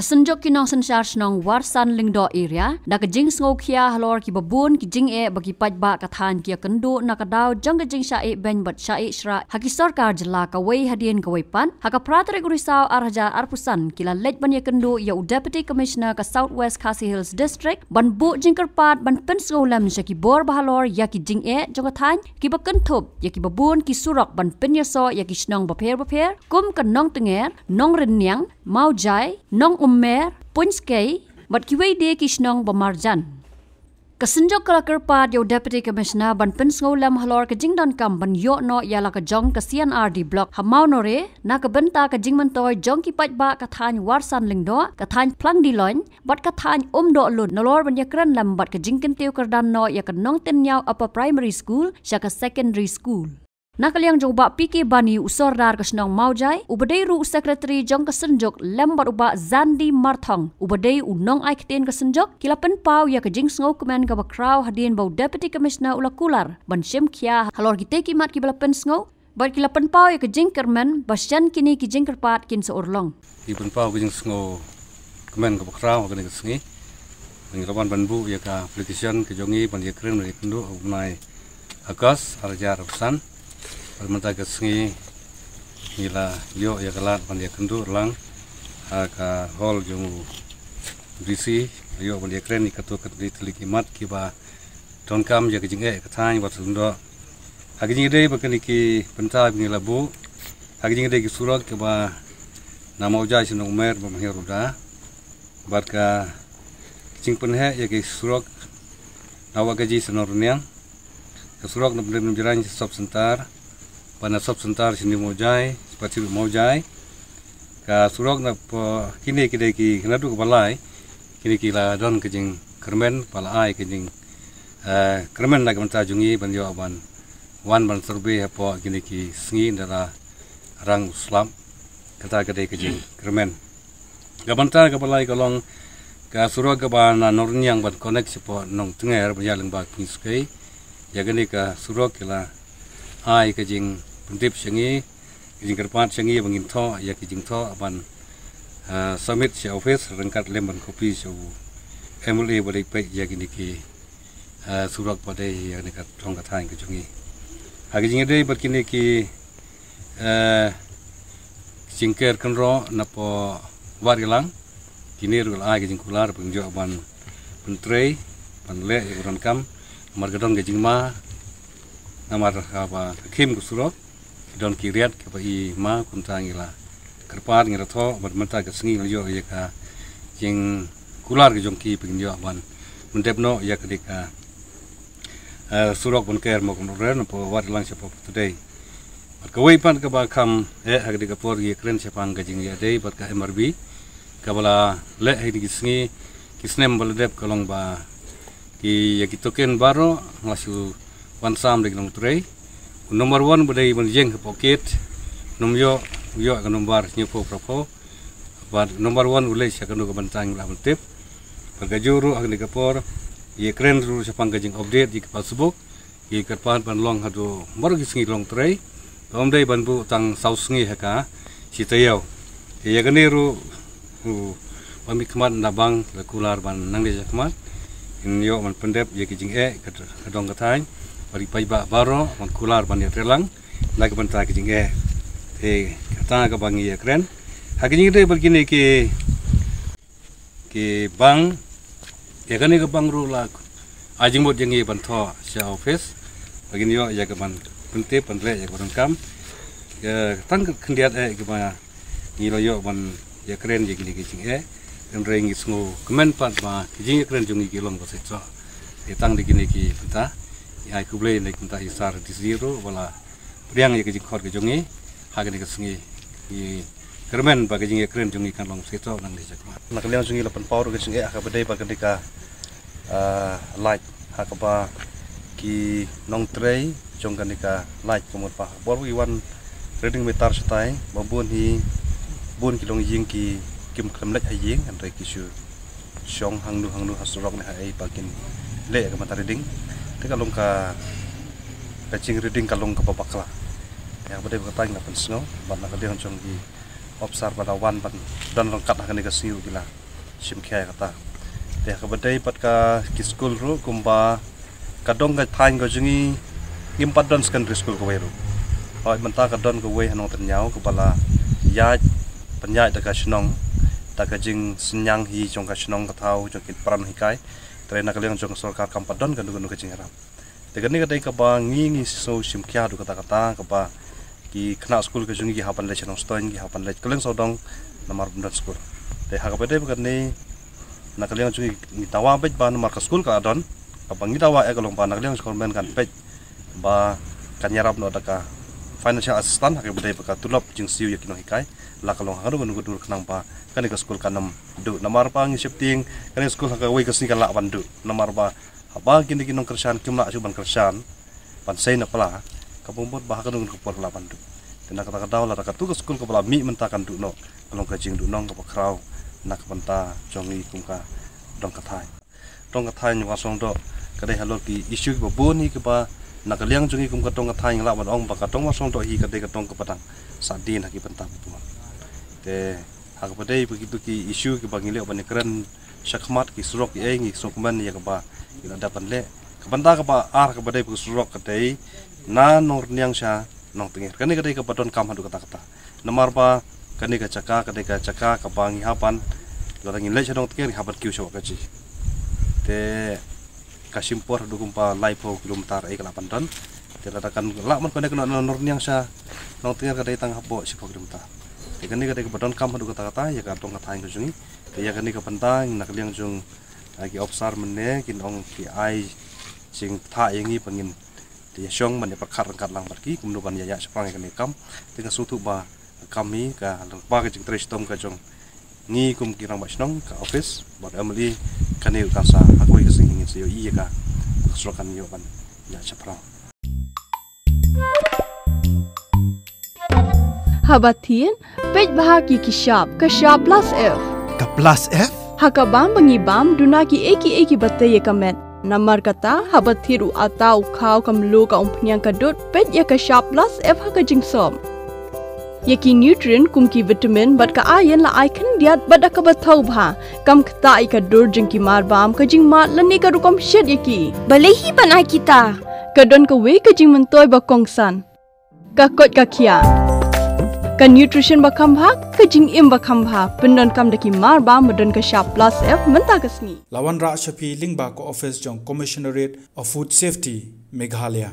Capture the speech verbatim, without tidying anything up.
Ka Synjuk ki Nongsynshar Shnong Warsan Lyngdoh Area da ka jingsngewkhia halor kiba bun ki jingeh ba ki paidbah ka thaiñ ki ïakynduh na ka daw jong ka jingshah ïehbein bad shah ïehshrah ha ki sorkar jylla kawei hadien kawei pat. Ha ka phra tarik u Risaw ar hajar arphew san ki la leit ban ïakynduh ïa u Deputy Commissioner ka South West Khasi Hills District ban buh jingkyrpad ban pynsngewlem sha ki bor ba halor ïa ki jingeh jong ka thaiñ kiba kynthup ïa kiba bun ki surok ban pynïasoh ïa ki shnong bapher bapher kum ka Nongtnger, Nongrynniang, Mawjai, Nongummer, Puinskei bad kiwei de ki shnong ba marjan. Ka Synjuk ka la kyrpad ïa u Deputy Commissioner ban pynsngewlem halor ka jingdonkam ban ïoh noh ïa la ka jong ka C&RD Block ha Mawnore na ka bynta ka jingmyntoi jong ki paidbah ka thaiñ Warsan Lyngdoh, ka thaiñ Phlangdiloin bad ka thaiñ Umdohlun nalor ban ïakren lem bad ka jingkyntiew kyrdan noh ïa ka Nongtynñiaw Upper Primary School sha ka Secondary School. Na ka liang jong u Bah P K Bani, u Sordar ka shnong Mawjai, uba dei ruh u Secretary jong ka Synjuk, lem bad u Bah Zandi Marthong, uba dei u nongai ktien ka Synjuk, ki la pynpaw ïa ka jingsngewkmen kaba khraw hadien ba u Deputy Commissioner u la kular ban shim khia halor kitei ki mat kiba la pynsngew bad ki la pynpaw ïa ka jingkyrmen ba shen kine ki jingkyrpad kin sa urlong. Ki pynpaw ka jingsngewkmen kaba khraw ha kane ka sngi ba ngi la wan ban buh ïa ka application ka jong ngi ban ïakren ban ïakynduh ha u bnai August ar hajar arphew san. Bad mynta ka sngi ngi la ïoh ïa ka lad ban ïakynduh lang ha ka hall jong u DC, ïoh ban ïakren ïa katto katne tylli ki mat kiba donkam ïa ka jingeh ka thaiñ Warsan Lyngdoh. Ha ka jingïadei bad kine ki bynta ba ngi la buh, ha ka jingïadei ki surok kiba na Mawjai sha Nongummer ba mynhiar u da, bad ka jingpynheh ïa ki surok na Wahkaji sha Nongrynniang, ka surok na Pyndengrumjrain sha Sub Centre, bad na Sub Centre sha New Mawjai, sha Pathir Mawjai, ka surok na po kine ki dei ki naduh kaba lai, kine ki la don ka jingkyrmen, ba la ai ka jing, eh, kyrmen na ka bynta jong ngi ban ïoh ban wan ban survey hapoh kine ki sngi da la rang u slap, kata ka dei ka jingkyrmen. Ka bynta kaba lai ka long ka surok kaba na Nongrynniang ban connect shapoh Nongtnger ban ïaid lyngba Puinskei. Ïa kane ka surok ki la ai ka jingpyntip sha ngi, ka jingkyrpad sha ngi ba ngin thoh ïa ka jingthoh ban, ah, submit sha office ryngkat lem ban copy sha u MLA ba dei peit ïa kine ki, ah, surok ba dei ïa kane ka thong ka thaiñ ka jong ngi. Ha ka jingïadei bad kine ki, eh, jingker kynroh napoh Wahrilang, kine ruh la ai ka jingkular ba ngin ïoh ban pyntrei ban leh ïa ka donkam, namar ka don ka jingma, namar haba ka khim ka surok ki don ki riat kiba i ma, kumta ngi la kyrpad, ngi la thoh bad mynta ka sngi la ïoh ïa ka jingkular ka jong ki ba ngin ïoh ban pyndep noh ïa ka dei ka, eh, surok ban ker mo kumno ren napoh Wahrilang shapoh Pyrthuh. Bad kawei pat kaba kham eh ha ka dei ka por ïakren shaphang ka jingïadei bad ka MRB kaba la leh ha kine ki sngi ki snem ba la dep ka long ba ki ïa ki token baroh nga la shu wan sam da ki nongtrei. U number one ba dei ban ïeng hapoh gate, nym ïoh, u ïoh ka number hynñiewphew phraphew. Bad number one u leit sha kano ka bynta ngi lah ban tip. Bad kajuh ruh ha kane ka por ïakren ruh shaphang ka jing update ïa ki passbook, ki kyrpad ban long haduh baroh ki sngi long trei. Ka ym dei ban buh tang saw sngi ha ka shi taïew. Ïa kane ruh u ba mihkhmat na bank la kular ban nangne shakhmat, ngin ïoh ban pyndep ïa ki jingeh ka dong ka thaiñ, bad ki paidbah baroh ban kular ban ïatreilang na ka bynta ki jingeh. Te kata kaba ngi ïakren ha ka jingïadei bad kine ki ki bank. Ïa kane ka bank ruh la ai jingmut ïa ngi ban thoh sha office ba ngin ïoh ïa ka ban pyntip ban leh ïa ka ban kam. Ïa tang ka khyndiat eh kiba ngi la ïoh ban ïakren ïa kine ki jingeh. Hynrei ngi sngewkmen pat ba ki jingïakren jong ngi ki long ba shisha. Ïa tang da kine ki bynta ngi ai khublei na ka bynta i Sir DC ruh ba la pdiang ïa ka jingkhot ka jong ngi ha kane ka sngi. Ngi kyrmen ba ka jingïakren jong ngi kan long shisha nangne shakhmat. Na ka liang jong ngi la pynpaw ruh ka jingeh ha kaba dei bad kane ka, ah, light ha kaba ki nongtrei jong kane ka light ka mut ba bor ba ki wan reading meter shatai ba bun hi, bun ki longïing ki kim khlem leit ha ïing, hynrei ki shu shong hangno hangno ha surok ne ha ei ba kin leh ka bynta reading. Te ka long ka, ka jing reading ka long kaba bakla. Ïa kaba dei ba kata ngi la pynsngew bad na ka liang jong ki opsar ba da wan ban don ryngkat ha kane ka sngi ruh ki la shim khia ïa kata. Te ha kaba dei pat ka ki skul ruh kumba ka dong ka thaiñ ka jong ngi ngim pat don secondary school kawei ruh. Hooid mynta ka don kawei ha Nongtynñiaw kaba la ïaid pynïaid da ka shnong da ka jingsynñiang hi jong ka shnong ka thaw jong ki pran hikai. Te na ka liang jong ka sorkar kam pat don kano kano ka jingïarap. Te kane ka dei kaba ngi ngi sngew shim khia haduh katta katta kaba ki khynnah skul ka jong ngi ki hap ban leit sha Nongstoiñ, ki hap ban leit kylleng sawdong namar bym don skul. Te ha kaba dei ba kane na ka liang jong ngi ngi dawa beit ba namar ka skul ka la don, kaba ngi dawa eh ka long ba na ka liang jong ka government kan peit ba kan ïarap noh da ka financial assistance ha kaba dei ba ka tulop jingsiew ïa ki nonghikai la ka long ha kano kano ka dur khnang ba kane ka skul kan ym duh. Namar ba ngi sheptieng kane ka skul ha kawei ka sngi kan lah ban duh namar ba haba kine ki nongkyrshan kim lah shuh ban kyrshan ban sei na pla, ka bym mut ba ha kano kano ka por ka lah ban duh. Te na kata ka daw lada katu ka skul kaba la mih mynta kan duh noh, ka long ka jingduhnong kaba khraw na ka bynta jong ngi kum ka dong ka thaiñ. Dong ka thaiñ Warsong Doh ka dei halor ki issue kiba bun hi kiba na ka liang jong ngi kum ka dong ka thaiñ lah ban ong ba ka dong Warsong Doh hi ka dei ka dong kaba dang sah dien ha ki bynta ba bun. Te ha kaba dei ba kitu ki issue kiba ngi leh ban ïakren shakhmat, ki surok ki ei, ngi sngewkmen ïa kaba ngi la dep ban leh. Ka bynta kaba ar kaba dei ba ka surok ka dei na Nongrynïang sha Nongtnger. Kane ka dei kaba donkam haduh katta katta. Namar ba kane ka jaka ka dei ka jaka kaba ngi hap ban, lada ngi leit sha Nongtnger ngi hap ban kiew sha Wahkaji. Te ka shim por haduh kumba laiphew kilometer ei ka lah ban don. Te lada kan lah ban connect na Nongrynïang sha Nongtnger ka dei tang hapoh shiphew kilometer. Te kane ka dei kaba donkam haduh katta katta ïa ka dong ka thaiñ ka jong ngi. Te ïa kane ka bynta na ka liang jong, ah, ki opsar mynne kin ong ki ai jingthoh ïa ngi ba ngin te ïa shong ban ïa pyrkhat ryngkat lang bad ki kumno ban ïa ïa shaphrang ïa kane ka kam. Te nga sngewthuh ba ka kam hi ka lyngba ka jingtrei shitom ka jong ngi kum ki rangbah shnong, ka office bad M L A, kane ruh kan sa ha kawei ka sngi ngin sa ïohi ïa ka, ka surok kan ïoh ban ïa shaphrang. Haba thied, peit bha ki ki shap, ka shap plus F. Ka plus F? Ha ka bam ba ngi bam, duna ki ei ki ei kiba tei ïa ka met. Namar kata, haba thied u atta, u khaw, ka mluh, ka umphniang, ka dud, peit ïa ka shap plus F ha ka jingsop. Ïa ki nutrient kum ki vitamin bad ka iron la ai khyndiat bad da kaba thaw bha. Kam ktah ïa ka dur jong ki mar bam, ka jingmad lane ka rukom shet ïa ki. Balei hi ban ai kita? Ka don kawei ka jingmyntoi ba kongsan. Ka koit ka khiah. Ka nutrition ba kham bha, ka jingim ba kham bha. Pyndonkam da ki mar bam ba don ka shap plus F mynta ka sngi. La wanrah sha phi lyngba ka office jong Commissionerate of Food Safety, Meghalaya.